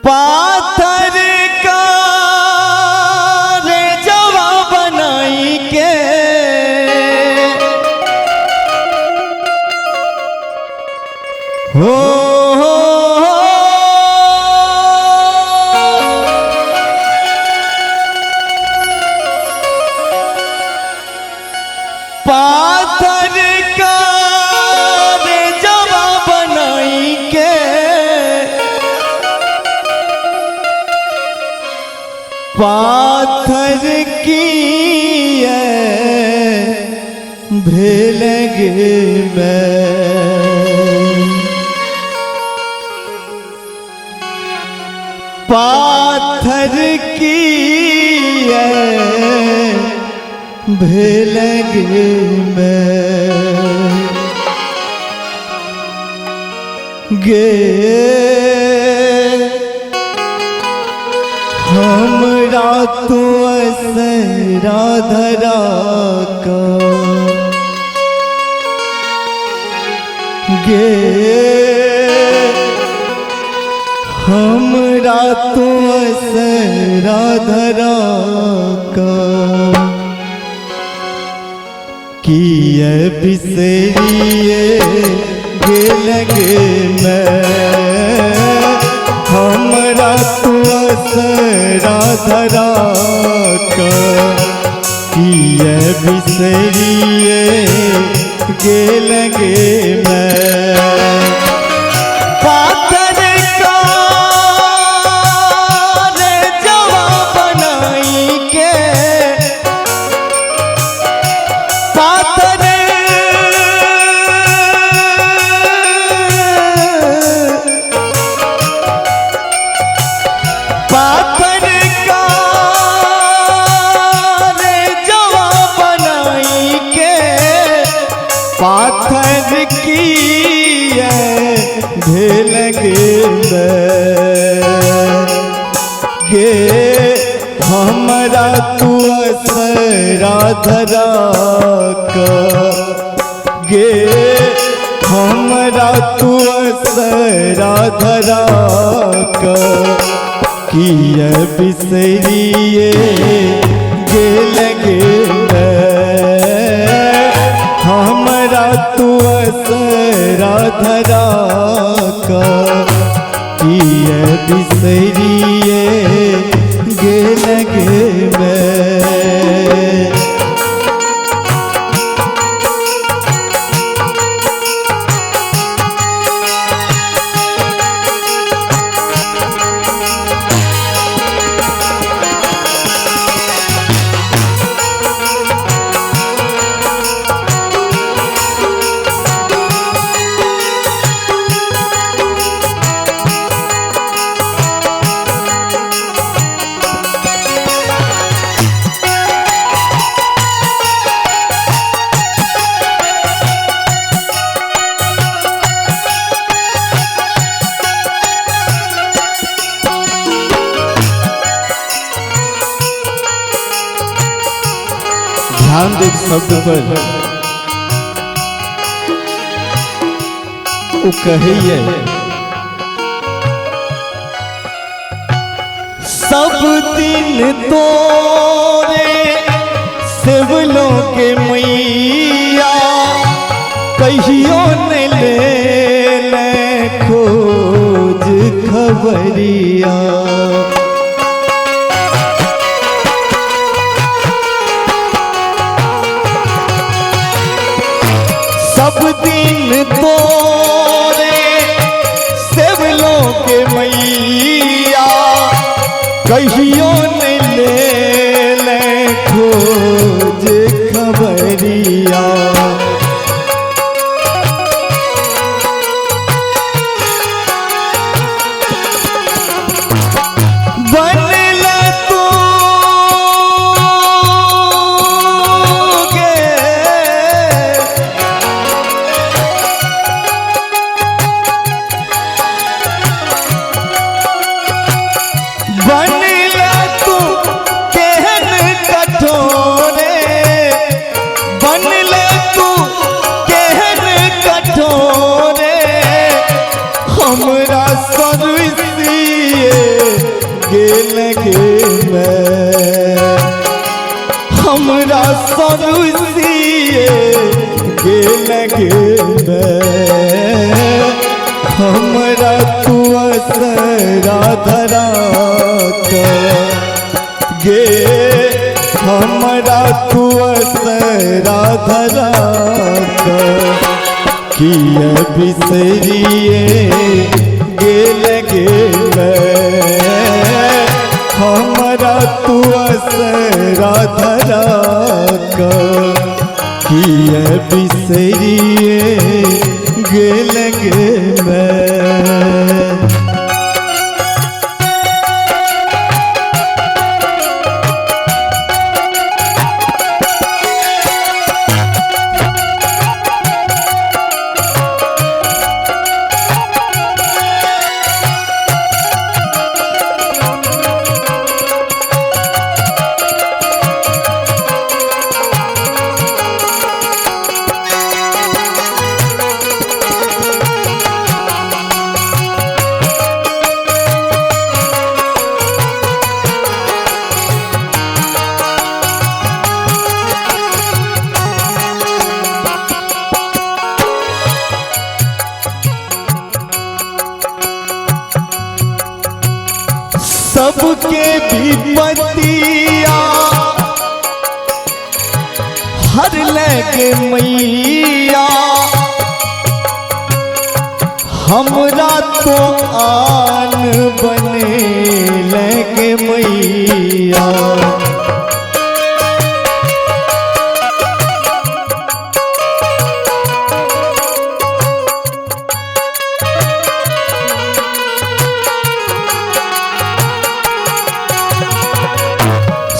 पाथर का रे जवा बनाई के हो, हो, हो। पाथर का रे जवा बनाई के पाथर की भेलगे मैं पाथर की भेलगे मैं गे हमरा तो असरा धरा का गे हमरा तो असरा धरा का किए बिसरिए गेलगे मैं हमरा तू असरा धरा का किए बिसरिए गेलगे मैं पाथर का रे जवा बनाई के पाथर पाथर का रे जवा बनाई के पाथर की भेलगे गे हमरा तू असरा धरा का गे हमरा तू असरा धरा का किए बिसरिए गेलगे हमरा तू असरा धरा का किए बिसरिए गेलगे मैं। ध्यान देव शब्द पर वो कहिए सब दिन तोरे सेवलों के मैया कहियो न ले ले खोज खबरिया सब दिन तोरे सेवलों के मैया कहियो न ले ले खोज खबरिया बनल तू गे बनल तू केहन कठोरे बनल तू केहन कठोरे हमरा सर्विस गेल गे, हमरा सरुसिए गेल गे, हमरा तू असरा धरा गे, हमरा तू असरा धरा किया बिसरिए गेल गेल, हमरा तू असरा धरा किया बिसरिए गेल गेल। सबके विपतिया हर लेके मैया, हमरा तो आन बने लेके मैया।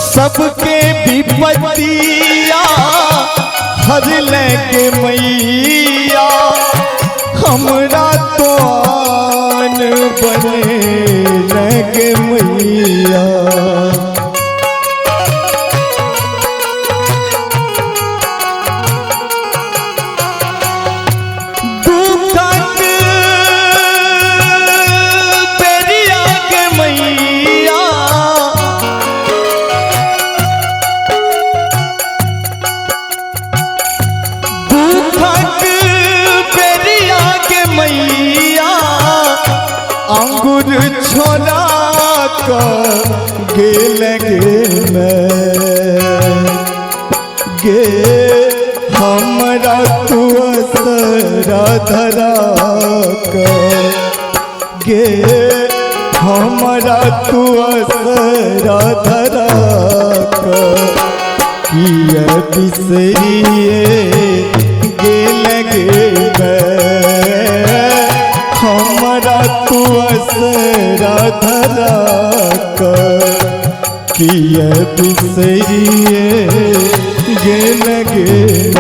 सबके विपतिया हर लेके मैया, हमरा तो आन बने लेके मैया। दुखक बेरिया के मैया, दुखक बेरिया के मैया, अंगूर छोड़ा क गेल गेल गे, हमरा तू असरा धरा क गे, हमरा तू असरा धरा क किया बिसरिए गेल गेल, हमरा तू असरा धरा क किया बिसरिए गेल गेल।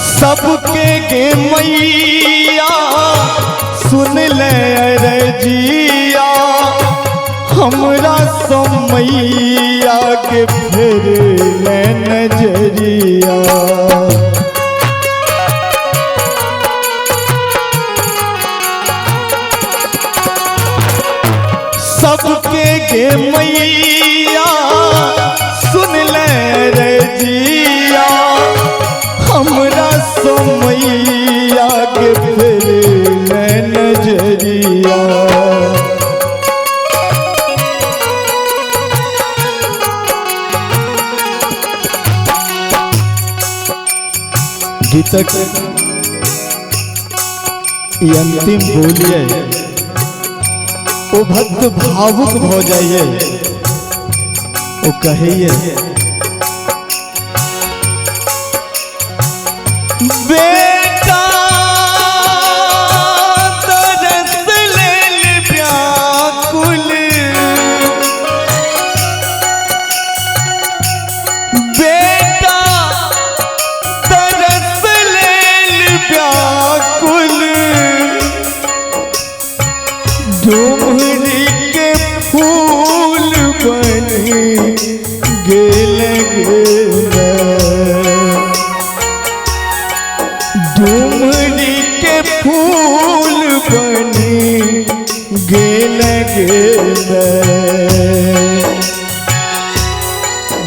सबके गे मैया सुन ले रजिया, हमरा समैया के फेर ले नजरिया। सबके गे मैया सुन ले रजिया, हमरा समैया के फेर ले नजरिया। गीतक ई अंतिम बोलिए ओ भक्त भावुक भ जाइए, ओ कहिए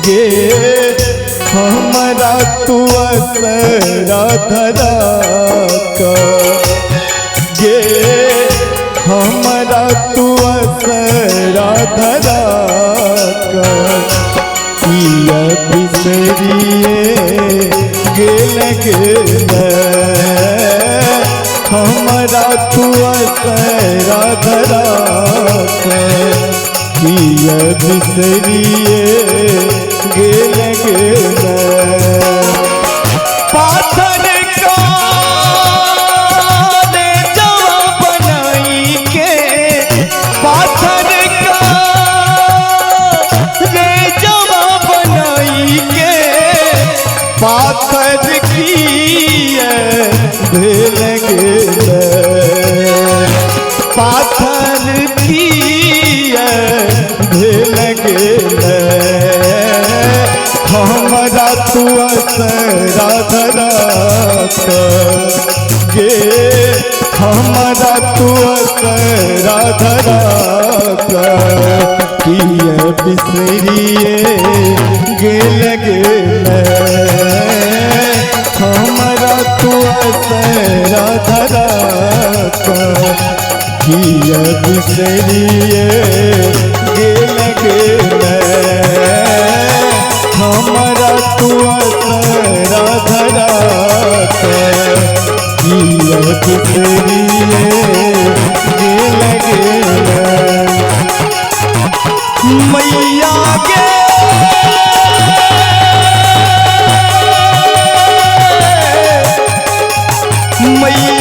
गे हमरा तू असरा धरा गे हमरा तू असरा धरा किया बिसरिए गेल गेल हमरा तू असरा धरा किया बिसरिए गेल गेल पाथर का जवा बनाई के पाथर का रे जवा बनाई के पाथर की भेल गेल पाथर की भेल गेल हमरा तू असरा धरा गे हमरा तू असरा धरा किए बिसरिए गेल गेल हमरा तू असरा धरा किए बिसरिए गेल गेल हमरा तू असरा धरा किए बिसरिए गेल गेल मैया गे मैया।